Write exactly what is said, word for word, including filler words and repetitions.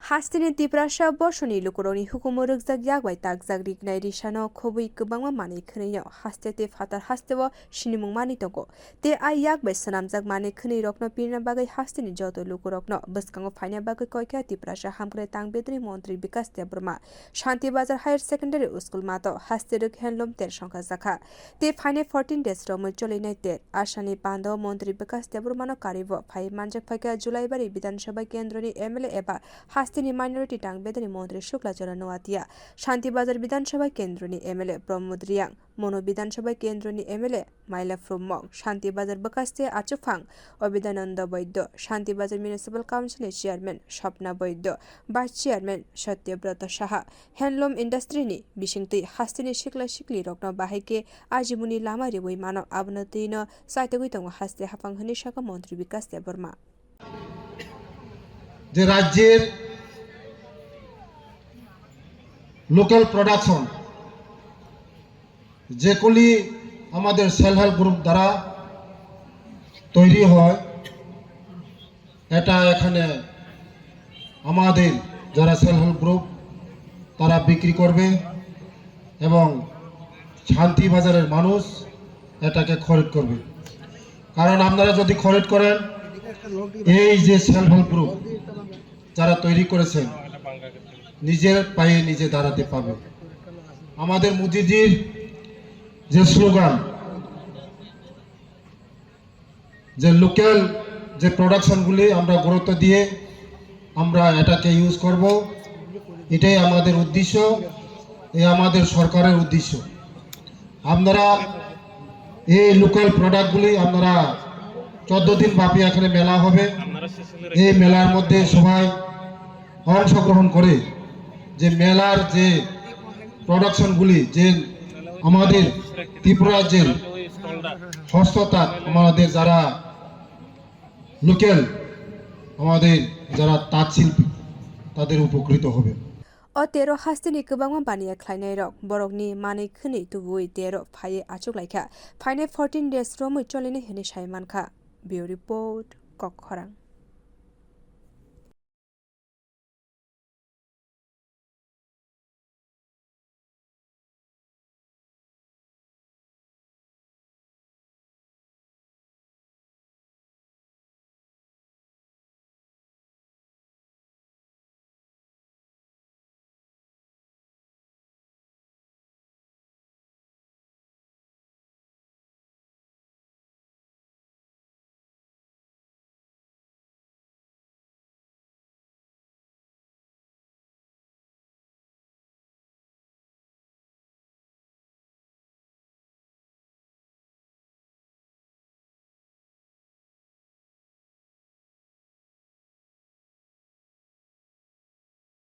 Hasteni Tiprasa bosoni lukurokni hukumu rwkjak yak bai takjak riknai risano khobwi kwbangma manwi khwnwino haste tei phatar hasteo sinimung manwi tongo. Tei a yak bai swnamjak manwi khwnwirokno pirna bagwi hasteni joto lukurokno bwskango phaina bagwi koikha Tiprasa hamkrai tang bedri montri Bikas Debbarma. Shanti Bazar Higher Secondary School mato haste rwk handloom ter songkha jakha. Tei phainai fourteen days romwi cholinai ter asani pando montri Bikas Debbarmano karibo phai manjak phaikha Julaibari Bidhan Sabha Kendroni M L A eba hasteni minority tang bedri montri Shukla Chara Noatia, Shanti Bazar Bidhan Sabha Kendroni M L A Pramod Riang, Mono Bidhan Sabha Kendroni M L A Maila Phrwmok, Shanti Bazar Bwkaste Achuphang Abhidananda Baidya, Shanti Bazar Municipal Council ni Chairman Swapna Baidya, Vice Chairman Satyabrata Saha, Handloom Industry ni bisingtwi hasteni sikla sikli rokno bahai khe ajimuni lama riwi mano, abono twino chaitogwi tongo haste haphang, hwnwi sakha Montri Bikas Debbarma. যে রাজ্যের local production যেগুলি আমাদের self help group দ্বারা তৈরি হয়, এটা এখানে আমাদের যারা সেলফ হেল্প গ্রুপ তারা বিক্রি করবে এবং শান্তি বাজারের মানুষ এটাকে খরিদ করবে। কারণ আপনারা যদি খরিদ করেন, এই যে সেলফ হেল্প গ্রুপ যারা তৈরি করেছেন, নিজের পায়ে নিজে দাঁড়াতে পারবে। আমাদের মোদিজির যে স্লোগান, যে লোকাল যে প্রোডাকশনগুলি আমরা গুরুত্ব দিয়ে আমরা এটাকে ইউজ করব, এটাই আমাদের উদ্দেশ্য, এই আমাদের সরকারের উদ্দেশ্য। আপনারা এই লোকাল প্রোডাক্টগুলি আপনারা চোদ্দ দিন ব্যাপী এখানে মেলা হবে। এই মেলার মধ্যে সবাই অংশগ্রহণ করে যে মেলার যে প্রোডাকশনগুলি, যে আমাদের ত্রিপুরা রাজ্যের হস্ততাঁত, আমাদের যারা লোকাল, আমাদের যারা তাঁত শিল্পী, তাদের উপকৃত হবে। O tero hasteni kwbangma baniya khlainairok borokni manwi khwnwi tubuwi tero phaiwi achuklaikha. Phainai fourteen days romwi cholinai hwnwi sai mankha. Bureau Report, Kokkhorang.